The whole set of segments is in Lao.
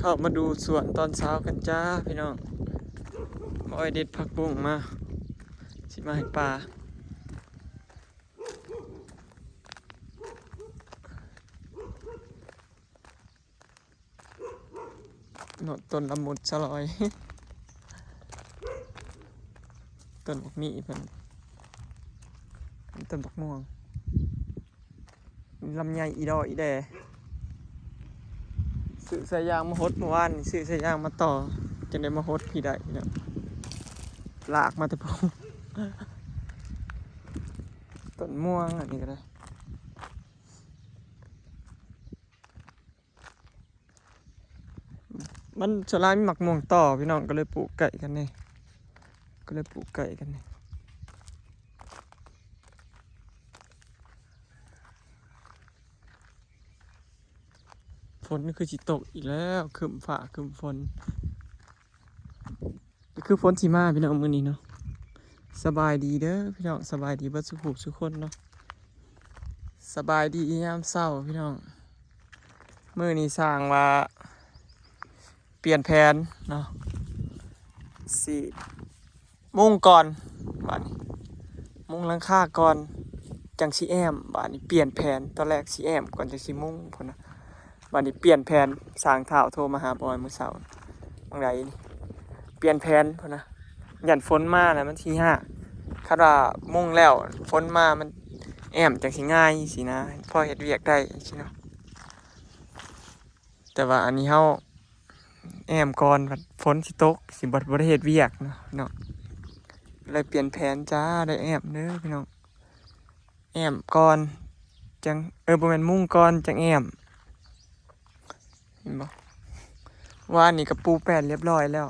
ເຂົ້າມາດູສວນຕອນເຊົ້າກັນຈ້າພີ່ນ້ອງ. ບໍ່ໄດ້ເດັດຜັກບຸ້ງມາ ຊິມາເຮັດປາ. ເນາະ ຕົ້ນລະມຸດສະຫຼອຍ ຕົ້ນບັກມີ່ເພິ່ນ ຕົ້ນບັກມ່ວງ ລຳໄຍອີ່ດໍອີ່ແດ່. ຊື້ສາຍຢາງມາຫົດເມື່ອວານນີ້ ຊື້ສາຍຢາງມາຕໍ່ ຈຶ່ງໄດ້ມາຫົດພີ້ໄດ້ເນາະ ລາກມາແຕ່ພຸ້ນ. ຕົ້ນມ່ວງອັນນີ້ກໍໄດ້. ມັນສ່ວນຫຼາຍມີໝາກມ່ວງຕໍ່ພີ່ນ້ອງ ກໍເລີຍປູກໃກ້ກັນແດ່ ກໍເລີຍປູກໃກ້ກັນແດ່. ຝົນຄືຊິຕົກອີກແລ້ວ ຄຶ້ມຟ້າຄຶ້ມຝົນ. ກໍຄືຝົນຊິມາພີ່ນ້ອງມື້ນີ້ເນາະ. ສະບາຍດີເດີພີ່ນ້ອງ ສະບາຍດີເບິດສູ່ຜູ້ສູ່ຄົນເນາະ ສະບາຍດີຍາມເຊົ້າພີ່ນ້ອງ. ມື້ນີ້ຊ່າງວ່າປ່ຽນແຜນເນາະ ຊິມຸງກ່ອນ ບາດນີ້ມຸງຫຼັງຄາກ່ອນ ຈັ່ງຊິແອ້ມ. ບາດນີ້ປ່ຽນແຜນ ຕອນແລກຊິແອ້ມກ່ອນ ຈັ່ງຊິມຸງພຸ້ນນະ. ບາດນີ້ປ່ຽນແຜນ ຊ່າງທ້າວໂທມາຫາບອຍມື້ເຊົ້າ ວ່າງໃດນີ້ ປ່ຽນແຜນພຸ້ນນະ ຢ້ານຝົນມາແລ້ວມັນຊິຍາກ. ຄັນວ່າມຸງແລ້ວຝົນມາມັນແອ້ມຈັ່ງຊິງ່າຍຊີ້ນະ ພໍເຮັດວຽກໄດ້ຊີ້ເນາະ. ແຕ່ວ່າອັນນີ້ເຮົາແອ້ມກ່ອນ ພັດຝົນຊິຕົກ ຊິບໍ່ ບໍ່ໄດ້ເຮັດວຽກເນາະ ເນາະ ເລີຍປ່ຽນແຜນຈ້າ ໄດ້ແອ້ມເດີພີ່ນ້ອງ. ແອ້ມກ່ອນຈັ່ງ ເອີ ບໍ່ແມ່ນ ມຸງກ່ອນຈັ່ງແອ້ມ ເຫັນບໍ່? ວານນີ້ກໍປູແປ້ນລຽບຮ້ອຍແລ້ວ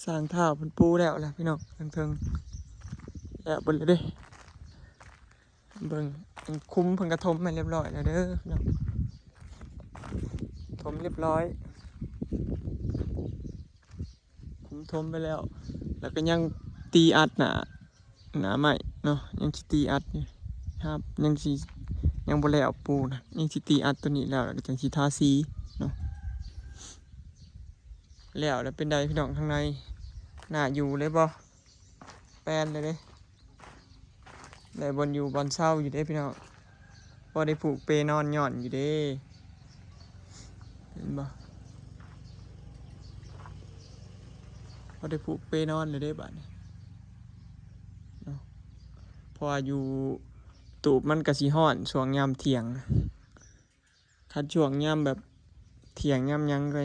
ຊ່າງທ້າວເພິ່ນປູແລ້ວແຫຼະພີ່ນ້ອງ ເທິງໆ ແລ້ວເບິດແລ້ວເດ້. ເບິ່ງ ຄຸມເພິ່ນກໍຖົມໃຫ້ລຽບຮ້ອຍແລ້ວເດີພີ່ນ້ອງ ຖົມລຽບຮ້ອຍ. ຄຸມຖົມໄປແລ້ວ ແລ້ວກໍຍັງຕີອັດໜ້າ ໜ້າໄມ້ເນາະ ຍັງຊິຕີອັດຢູ່ ຫາບ ຍັງຊິ ຍັງບໍ່ແລ້ວປູນະ ຍັງຊິຕີອັດຕົວນີ້ແລ້ວ ແລ້ວກໍຈັ່ງຊິທາສີເນາະ. ແລ້ວ ແລ້ວເປັນໃດພີ່ນ້ອງ ທາງໃນ ໜ້າຢູ່ເລີຍບໍ່? ແປນເລີຍເດ້. ໄດ້ບ່ອນຢູ່ບ່ອນເຊົາຢູ່ເດ້ພີ່ນ້ອງ ພໍໄດ້ຜູກເປນອນຍ້ອນຢູ່ເດ້ ເຫັນບໍ່? ພໍໄດ້ຜູກເປນອນແລ້ວເດ້ບາດນີ້ເນາະ ເພາະວ່າຢູ່ຕູບມັນກະຊິຮ້ອນຊ່ວງຍາມທ່ຽງ. ຄັນຊ່ວງຍາມແບບທ່ຽງຍາມຫຍັງກໍ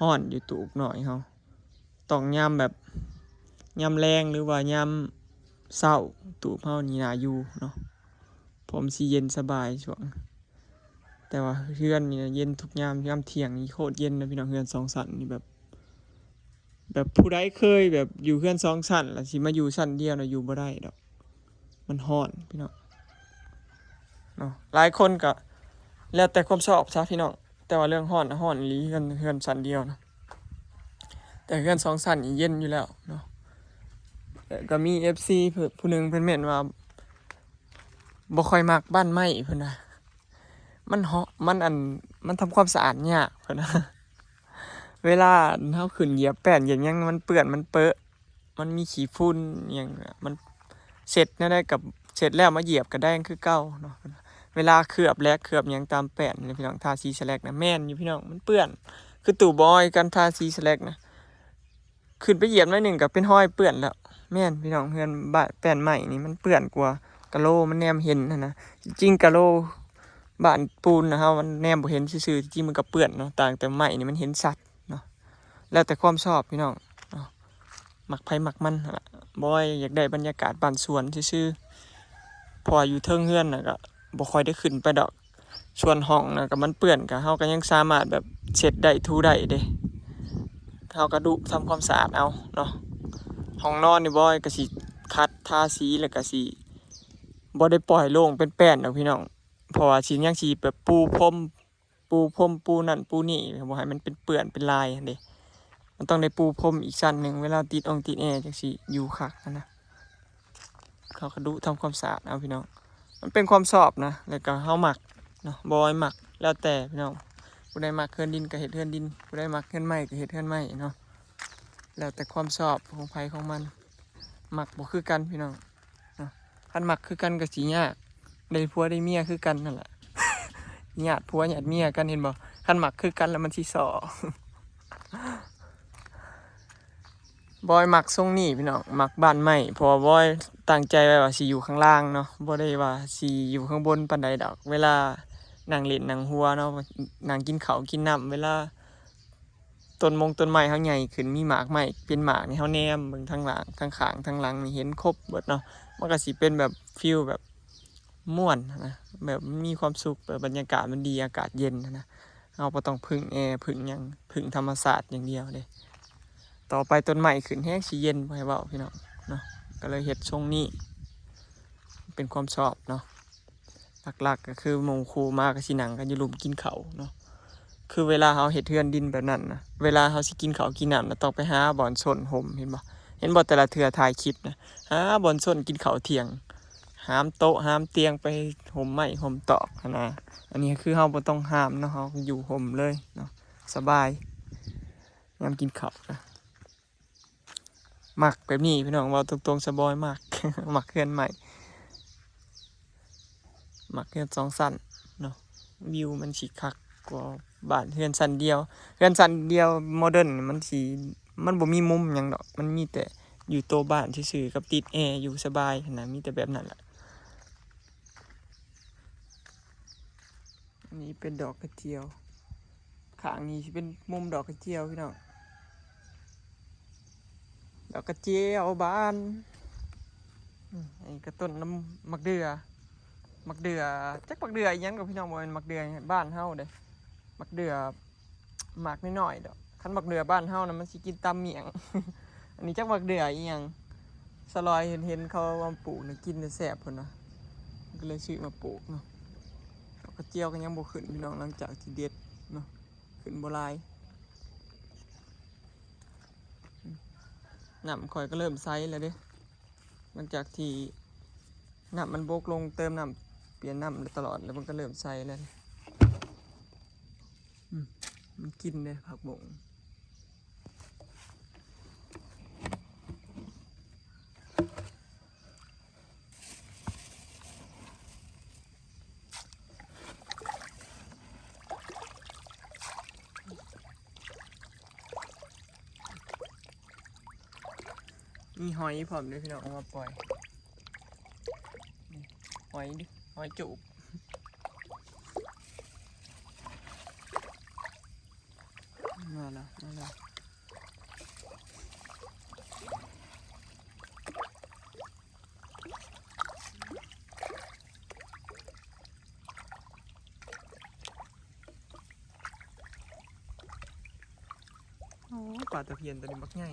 ຮ້ອນຢູ່ຕູບນ້ອຍເຮົາ ຕ້ອງຍາມແບບຍາມແລງ ຫຼືວ່າຍາມເຊົ້າ ຕູບເຮົານີ້ໜ້າຢູ່ເນາະ ເພາະມັນຊິເຢັນສະບາຍຊ່ວງ ແຕ່ວ່າເຮືອນນີ້ນະເຢັນທຸກຍາມ ຍາມທ່ຽງນີ້ໂຄດເຢັນນະພີ່ນ້ອງ. ເຮືອນສອງຊັ້ນນີ້ແບບ ແບບຜູ້ໃດເຄີຍແບບຢູ່ເຮືອນສອງຊັ້ນ ແລ້ວຊິມາຢູ່ຊັ້ນດຽວນະ ຢູ່ບໍ່ໄດ້ດອກ ມັນຮ້ອນພີ່ນ້ອງເນາະ. ຫຼາຍຄົນກໍແລ້ວແຕ່ຄວາມຊອບຊະພີ່ນ້ອງ ແຕ່ວ່າເລື່ອງຮ້ອນນະ ຮ້ອນອີ່ຫຼີ ເຮືອນ ເຮືອນຊັ້ນດຽວນະ ແຕ່ເຮືອນສອງຊັ້ນນີ້ເຢັນຢູ່ແລ້ວເນາະ. ແຕ່ກໍມີເອັຟຊີຜູ້ ຜູ້ໜຶ່ງເພິ່ນເມັ້ນວ່າ ບໍ່ຄ່ອຍມັກບ້ານໄມ້ເພິ່ນວ່າ ມັນເຫາະ ມັນ ອັນ ມັນທຳຄວາມສະອາດຍາກເພິ່ນວ່າ ເວລາເຮົາຂຶ້ນຢຽບແປ້ນຢຽບຫຍັງ ມັນເປື້ອນ ມັນເປິ ມັນມີຂີ້ຝຸ່ນຫຍັງ ມັນເຊັດແນວໃດກໍເຊັດແລ້ວມາຢຽບກໍແດງຄືເກົ່າເນາະ. ເວລາເຄືອບແລັກເຄືອບຫຍັງຕາມແປ້ນນີ້ພີ່ນ້ອງ ທາສີສະແລັກນະ ແມ່ນຢູ່ພີ່ນ້ອງ ມັນເປື້ອນ ຄືຕູ້ບອຍກັນ ທາສີສະແລັກນະ ຂຶ້ນໄປຢຽບໜ້ອຍໜຶ່ງກໍເປັນຮອຍເປື້ອນແລ້ວ. ແມ່ນພີ່ນ້ອງ ເຮືອນບ້ານແປ້ນໄມ້ນີ້ມັນເປື້ອນກວ່າກະໂຫຼ ມັນແນມເຫັນຫັ້ນນະ. ຈິງໆກະໂຫຼບ້ານປູນນະເຮົາມັນແນມບໍ່ເຫັນຊື່ໆ ຈິງມັນກໍເປື້ອນເນາະ ຕ່າງແຕ່ໄມ້ນີ້ມັນເຫັນຊັດເນາະ. ແລ້ວແຕ່ຄວາມຊອບພີ່ນ້ອງເນາະ ມັກໃຜມັກມັນຫັ້ນລະ. ບອຍຢາກໄດ້ບັນຍາກາດບ້ານສວນຊື່ໆ ເພາະວ່າຢູ່ເທິງເຮືອນນະກໍບໍ່ຄ່ອຍໄດ້ຂຶ້ນໄປດອກ. ສ່ວນຫ້ອງນະກໍມັນເປື້ອນ ກໍເຮົາກໍຍັງສາມາດແບບເຊັດໄດ້ ຖູໄດ້ເດ້ ເຮົາກໍດຸທຳຄວາມສະອາດເອົາເນາະ. ຫ້ອງນອນນີ້ບອຍກໍຊິຂັດ ທາສີ ແລ້ວກໍຊິບໍ່ໄດ້ປ່ອຍໂລ່ງເປັນແປ້ນດອກພີ່ນ້ອງ ເພາະວ່າຊິຍັງຊິແບບປູພົມ ປູພົມ ປູນັ້ນປູນີ້ ບໍ່ໃຫ້ມັນເປັນເປື້ອນເປັນລາຍຫັ້ນເດ້. ມັນຕ້ອງໄດ້ປູພົມອີກຊັ້ນໜຶ່ງ ເວລາຕິດອົງຕິດແອຈັ່ງຊິຢູ່ຄັກຫັ້ນນະ. ເຮົາກໍດຸທຳຄວາມສະອາດເອົາພີ່ນ້ອງ ມັນເປັນຄວາມຊອບນະ ແລ້ວກໍເຮົາມັກເນາະ ບອຍມັກ ແລ້ວແຕ່ພີ່ນ້ອງ ຜູ້ໃດມັກເຮືອນດິນກໍເຮັດເຮືອນດິນ ຜູ້ໃດມັກເຮືອນໄມ້ກໍເຮັດເຮືອນໄມ້ເນາະ ແລ້ວແຕ່ຄວາມຊອບຂອງໃຜຂອງມັນ ມັກບໍ່ຄືກັນພີ່ນ້ອງເນາະ. ຄັນມັກຄືກັນກໍຊິຍາກ ໄດ້ຜົວໄດ້ເມຍຄືກັນນັ້ນແຫຼະ ຍາດຜົວຍາດເມຍກັນ ເຫັນບໍ່? ຄັນມັກຄືກັນແລ້ວມັນຊິສໍ້. ບອຍມັກຊົງນີ້ພີ່ນ້ອງ ມັກບ້ານໄມ້ ເພາະວ່າບອຍຕັ້ງໃຈໄວ້ວ່າຊິຢູ່ຂ້າງລ່າງເນາະ ບໍ່ໄດ້ວ່າຊິຢູ່ຂ້າງບົນປານໃດດອກ. ເວລານັ່ງຫຼິ້ນນັ່ງຫົວເນາະ ນັ່ງກິນເຂົ້າກິນນ້ຳ ເວລາຕົ້ນມົງຕົ້ນໄມ້ເຮົາໃຫຍ່ຂຶ້ນ ມີໝາກໄມ້ເປັນໝາກນີ້ ເຮົາແນມເບິ່ງທາງລ່າງ ທາງຂ້າງ ທາງຫຼັງນີ້ ເຫັນຄົບເບິດເນາະ. ມັນກໍຊິເປັນແບບຟີລແບບ ມ່ວນນະ ແບບມີຄວາມສຸກ ແບບບັນຍາກາດມັນດີ ອາກາດເຢັນນະ ເຮົາບໍ່ຕ້ອງເພິ່ງແອ ເພິ່ງຫຍັງ ເພິ່ງທຳມະຊາດຢ່າງດຽວເດ້. ຕໍ່ໄປຕົ້ນໄມ້ຂຶ້ນແຮງຊິເຢັນ ບໍ່ໃຫ້ເວົ້າພີ່ນ້ອງເນາະ. ກໍເລີຍເຮັດຊົງນີ້ ເປັນຄວາມຊອບເນາະ. ຫຼັກໆກໍຄືໝູ່ຄູ່ມາກໍຊິນັ່ງກັນຢູ່ລຸ່ມກິນເຂົ້າເນາະ. ຄືເວລາເຮົາເຮັດເຮືອນດິນແບບນັ້ນນະ ເວລາເຮົາຊິກິນເຂົ້າກິນນ້ຳນະ ຕ້ອງໄປຫາບ່ອນຊົນຮົ່ມ ເຫັນບໍ່? ເຫັນບໍ່ ແຕ່ລະເທື່ອຖ່າຍຄລິບນະ ຫາບ່ອນຊົນກິນເຂົ້າທ່ຽງ ຫາມໂຕະຫາມຕຽງໄປຮົ່ມໄມ້ຮົ່ມຕອກຫັ້ນນະ. ອັນນີ້ຄືເຮົາບໍ່ຕ້ອງຫາມເນາະ ເຮົາຢູ່ຮົ່ມເລີຍເນາະ ສະບາຍ ຍາມກິນເຂົ້ານະ. ມັກແບບນີ້ພີ່ນ້ອງ ເວົ້າຕົງໆ ສະບອຍມັກ ມັກເຮືອນໄມ້ ມັກເຮືອນສອງຊັ້ນເນາະ ວິວມັນຊິຄັກກວ່າບ້ານເຮືອນຊັ້ນດຽວ. ເຮືອນຊັ້ນດຽວໂມເດີນມັນຊິ ມັນບໍ່ມີມຸມຫຍັງດອກ ມັນມີແຕ່ຢູ່ໂຕບ້ານຊື່ໆ ກັບຕິດແອຢູ່ສະບາຍຫັ້ນນະ ມີແຕ່ແບບນັ້ນແຫຼະ. ອັນນີ້ເປັນດອກກະຈຽວ ຂ້າງນີ້ຊິເປັນມຸມດອກກະຈຽວພີ່ນ້ອງ ດອກກະຈຽວບານ. ອືມ ອັນນີ້ກໍຕົ້ນນຳໝາກເດື່ອ ໝາກເດື່ອ ຈັກໝາກເດື່ອອີ່ຫຍັງກໍພີ່ນ້ອງ ບໍ່ແມ່ນໝາກເດື່ອບ້ານເຮົາເດ້ ໝາກເດື່ອ ໝາກນ້ອຍໆດອກ ຄັນໝາກເດື່ອບ້ານເຮົານະ ມັນຊິກິນຕຳໝ້ຽງ. ອັນນີ້ຈັກໝາກເດື່ອອີ່ຫຍັງ ສະຫຼອຍເຫັນ ເຫັນເຂົາເອົາມາປູກນະ ກິນແຊບພຸ້ນນະ ກໍເລີຍຊື້ມາປູກເນາະ. ດອກກະຈຽວກໍຍັງບໍ່ຂຶ້ນພີ່ນ້ອງ ຫຼັງຈາກທີ່ເດັດເນາະ ຂຶ້ນບໍ່ຫຼາຍ. ນ້ຳຂ້ອຍກໍເລີ່ມໃສແລ້ວເດ້ ຫຼັງຈາກທີ່ນ້ຳມັນບົກລົງ ເຕີມນ້ຳ ປ່ຽນນ້ຳຕະຫຼອດ ແລ້ວມັນກໍເລີ່ມໃສແລ້ວ. ອືມ ມັນກິນເດ້ຜັກບົ້ງ. ມີຫອຍພ້ອມເດ້ພີ່ນ້ອງ ເອົາມາປ່ອຍ ນີ້ ຫອຍ ຫອຍຈູບ. ມາແລ້ວ ມາແລ້ວ. ໂອ້ ປາຕະພຽນຕົວນີ້ບັກໃຫຍ່.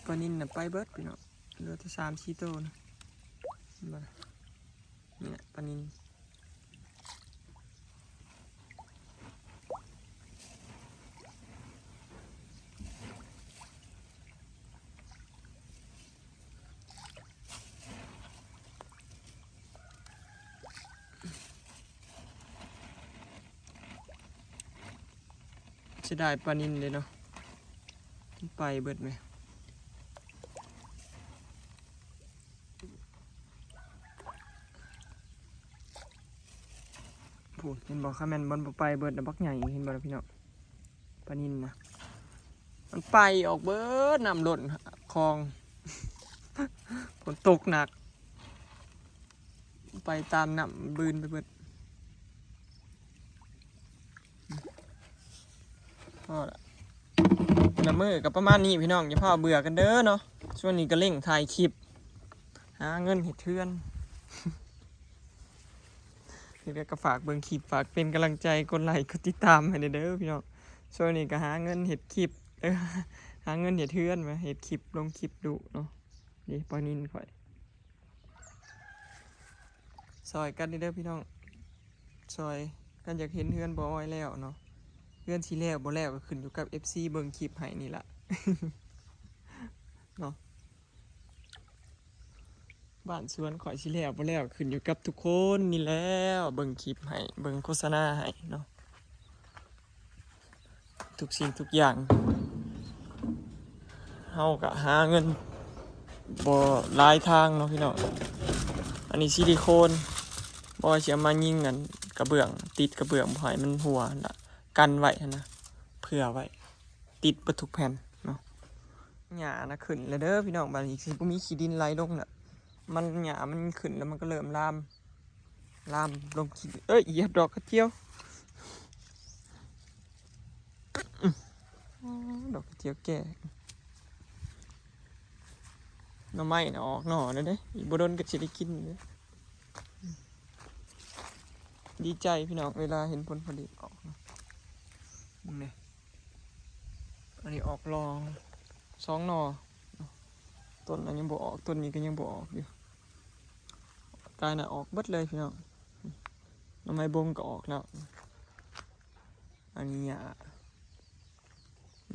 ປານິນນະໄປເບິດພີ່ນ້ອງ ເຫຼືອແຕ່ສາມສີ່ໂຕນະ ເຫັນບໍ່ລະ ນີ້ນະປານິນ. ເສຍດາຍປານິນເດ້ເນາະ ໄປເບິດແມະ. ພຸ້ນ ເຫັນບໍ່ ຄັນແມ່ນມັນບໍ່ໄປເບິດນະ ບັກໃຫຍ່ ເຫັນບໍ່ລະພີ່ນ້ອງ ປານິນນະ ມັນໄປອອກເບິດ ນ້ຳລົ້ນຄອງ ຝົນຕົກໜັກ ໄປຕາມນ້ຳບືນໄປເບິດ. ພໍລະ ແຕ່ລະມື້ກໍປະມານນີ້ພີ່ນ້ອງ ຢ່າພາວເບື່ອກັນເດີເນາະ. ຊ່ວງນີ້ກໍເລັ່ງຖ່າຍຄລິບ ຫາເງິນເຮັດເຮືອນ ນີ້ແຫຼະ ກໍຝາກເບິ່ງຄລິບ ຝາກເປັນກຳລັງໃຈ ກົດໄລ ກົດຕິດຕາມໃຫ້ແດ່ເດີພີ່ນ້ອງ. ຊ່ວງນີ້ກໍຫາເງິນເຮັດຄລິບ ເອີ ຫາເງິນເຮັດເຮືອນ ມາເຮັດຄລິບ ລົງຄລິບດຸເນາະ. ນີ້ປານິນຂ້ອຍ ຊ່ອຍກັນເດີພີ່ນ້ອງ ຊ່ອຍກັນ. ຢາກເຫັນເຮືອນບໍ່ອອຍແລ້ວເນາະ ເຮືອນຊິແລ້ວບໍ່ແລ້ວກໍຂຶ້ນຢູ່ກັບເອັຟຊີເບິ່ງຄລິບໃຫ້ນີ້ລະເນາະ. ບ້ານສວນຂ້ອຍຊິແລ້ວບໍ່ແລ້ວ ຂຶ້ນຢູ່ກັບທຸກຄົນນີ້ແລ້ວ ເບິ່ງຄລິບໃຫ້ ເບິ່ງໂຄສະນາໃຫ້ເນາະ. ທຸກສິ່ງທຸກຢ່າງ ເຮົາກະຫາເງິນບໍ່ຫຼາຍທາງເນາະພີ່ນ້ອງ. ອັນນີ້ຊິລິໂຄນ ບໍ່ວ່າຊິເອົາມາຍິງອັນກະເບື້ອງ ຕິດກະເບື້ອງ ບໍ່ໃຫ້ມັນຮົ່ວຫັ້ນລະ ກັນໄວ້ຫັ້ນນະ ເຜື່ອໄວ້ ຕິດເບິດທຸກແຜ່ນເນາະ. ຫຍ້ານະຂຶ້ນແລ້ວເດີພີ່ນ້ອງ ບາດນີ້ຊິບໍ່ມີຂີ້ດິນໄຫຼລົງລະ ມັນ ຫຍ້າມັນຂຶ້ນແລ້ວ ມັນກໍເລີ່ມລາມ ລາມລົງຂີ້ ເອີຍ ຢຽບດອກກະຈຽວ ອໍ ດອກກະຈຽວແກ່. ໜໍ່ໄມ້ນະອອກໜໍ່ແລ້ວເດ້ ອີກບໍ່ດົນກໍຊິໄດ້ກິນເດ້. ດີໃຈພີ່ນ້ອງ ເວລາເຫັນຜົນຜະລິດອອກນະ ເບິ່ງແດ່. ອັນນີ້ອອກຫຼໍ່ສອງໜໍ່ ຕົ້ນນັ້ນຍັງບໍ່ອອກ ຕົ້ນນີ້ກໍຍັງບໍ່ອອກຢູ່. ກາຍໜ້າອອກເບິດເລີຍພີ່ນ້ອງ ໜໍ່ໄມ້ບົງກໍອອກແລ້ວ. ອັນນີ້ ອາ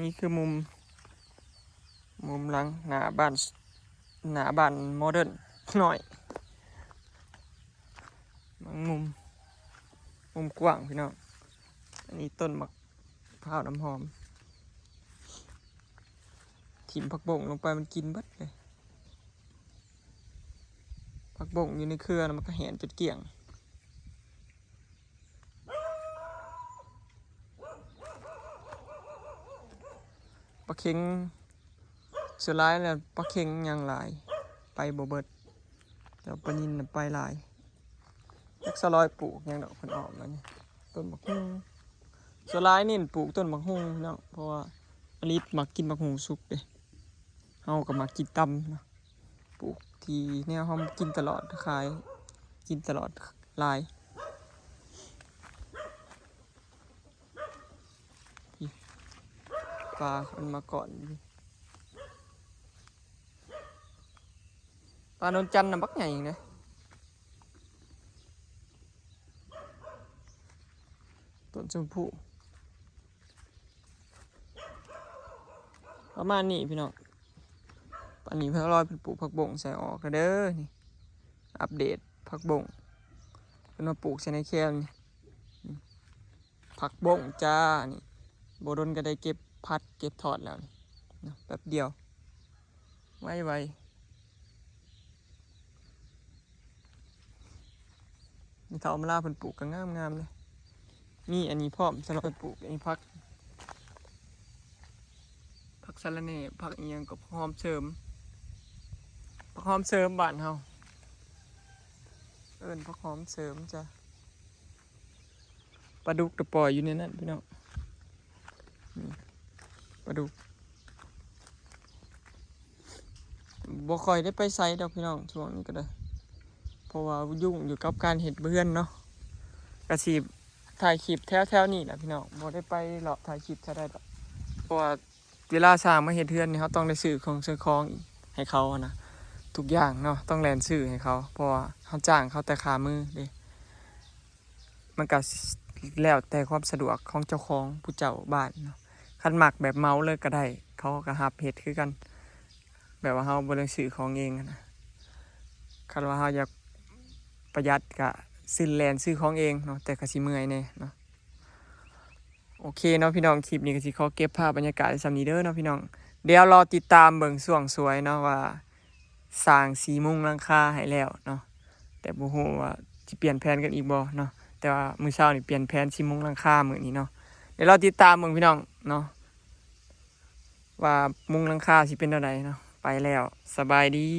ນີ້ຄືມຸມ ມຸມຫຼັງໜ້າບ້ານ ໜ້າບ້ານໂມເດີນໜ້ອຍ ບາງມຸມ ມຸມກວ້າງພີ່ນ້ອງ. ອັນນີ້ຕົ້ນໝາກພ້າວນ້ຳຫອມ ຖິ້ມຜັກບົ້ງລົງໄປມັນກິນເບິດເລີຍ. ຜັກບົ້ງຢູ່ໃນເຄືອນະ ມັນກໍແຫ້ງຈົນກ້ຽງ. ປາເຂັງ ສ່ວນຫຼາຍແລ້ວປາເຂັງຍັງຫຼາຍ ໄປບໍ່ເບິດ ແຕ່ປານິນນະໄປຫຼາຍ. ຈັກສະລອຍປູກຫຍັງດອກ ເພິ່ນອອກມານີ້ ຕົ້ນບັກຫຸ່ງ. ສ່ວນຫຼາຍເນັ້ນປູກຕົ້ນບັກຫຸ່ງເນາະ ເພາະວ່າອາລິດມັກກິນບັກຫຸ່ງສຸກເດ້ ເຮົາກໍມັກກິນຕຳເນາະ. ປູກທີ່ແນວເຮົາກິນຕະຫຼອດ ຂາຍກິນຕະຫຼອດຫຼາຍ. ປາມັນມາກ່ອນຢູ່ ປານວນຈັນນະບັກໃຫຍ່ເດ້. ຕົ້ນຊົມພູ ປະມານນີ້ພີ່ນ້ອງ. ອັນນີ້ເພິ່ນລອຍເພິ່ນປູກຜັກບົ້ງໃສ່ອອກແລ້ວເດີ ນີ້ ອັບເດດຜັກບົ້ງ ເພິ່ນມາປູກໃສ່ໃນແຄມນີ້ ອືມ ຜັກບົ້ງຈ້າ. ນີ້ບໍ່ດົນກໍໄດ້ເກັບຜັດເກັບທອດແລ້ວນີ້ເນາະ ແປັບດຽວ ໄວໆ. ນີ້ເຖົ້າອຳມາລາເພິ່ນປູກກໍງາມໆເດ້ ມີອັນນີ້ພ້ອມ ສຳລັບເພິ່ນປູກ ອັນນີ້ຜັກ ຜັກສະລະແໜ່ ຜັກອີ່ຫຍັງກໍ ຜັກຫອມເສີມ ຜັກຫອມເສີມບ້ານເຮົາເອີ້ນຜັກຫອມເສີມຈ້າ. ປາດຸກກະປ່ອຍຢູ່ໃນນັ້ນພີ່ນ້ອງ ນີ້ປາດຸກ. ບໍ່ຄ່ອຍໄດ້ໄປໃສດອກພີ່ນ້ອງ ຊ່ວງນີ້ກໍໄດ້ ເພາະວ່າຫຍຸ້ງຢູ່ກັບການເຮັດເຮືອນເນາະ. ກະຊິຖ່າຍຄລິບແຖວໆນີ້ແຫຼະພີ່ນ້ອງ ບໍ່ໄດ້ໄປເລາະຖ່າຍຄລິບເທົ່າໃດດອກ ເພາະວ່າ ເວລາຊ່າງມາເຮັດເຮືອນນີ້ ເຮົາຕ້ອງໄດ້ຊື້ເຄື່ອງຊື້ຂອງໃຫ້ເຂົາຫັ້ນນະ ທຸກຢ່າງເນາະ ຕ້ອງແລ່ນຊື້ໃຫ້ເຂົາ ເພາະວ່າເຮົາຈ້າງເຂົາແຕ່ຄ່າມືເດ້. ມັນກະແລ້ວແຕ່ຄວາມສະດວກຂອງເຈົ້າຂອງຜູ້ເຈົ້າບ້ານເນາະ ຄັນມັກແບບເໝົາເລີຍກະໄດ້ ເຂົາກະຮັບເຮັດຄືກັນ ແບບວ່າເຮົາບໍ່ໄດ້ຊື້ຂອງເອງຫັ້ນນະ. ຄັນວ່າເຮົາຢາກປະຢັດກະຊື້ ແລ່ນຊື້ຂອງເອງເນາະ ແຕ່ກະຊິເມື່ອຍແດ່ເນາະ. ໂອເຄເນາະພີ່ນ້ອງ ຄລິບນີ້ກໍຊິຂໍເກັບພາບບັນຍາກາດໄວ້ສ່ຳນີ້ເດີເນາະພີ່ນ້ອງ. ດຽວລໍຕິດຕາມເບິ່ງຊ່ວງສວຍເນາະ ວ່າຊ່າງຊິມຸງຫຼັງຄາໃຫ້ແລ້ວເນາະ ແຕ່ບໍ່ຮູ້ວ່າຊິປ່ຽນແຜນກັນອີກບໍ່ເນາະ. ແຕ່ວ່າມື້ເຊົ້ານີ້ປ່ຽນແຜນຊິມຸງຫຼັງຄາມື້ນີ້ເນາະ. ດຽວລໍຕິດຕາມເບິ່ງພີ່ນ້ອງເນາະ ວ່າມຸງຫຼັງຄາຊິເປັນແນວໃດເນາະ. ໄປແລ້ວ ສະບາຍດີ.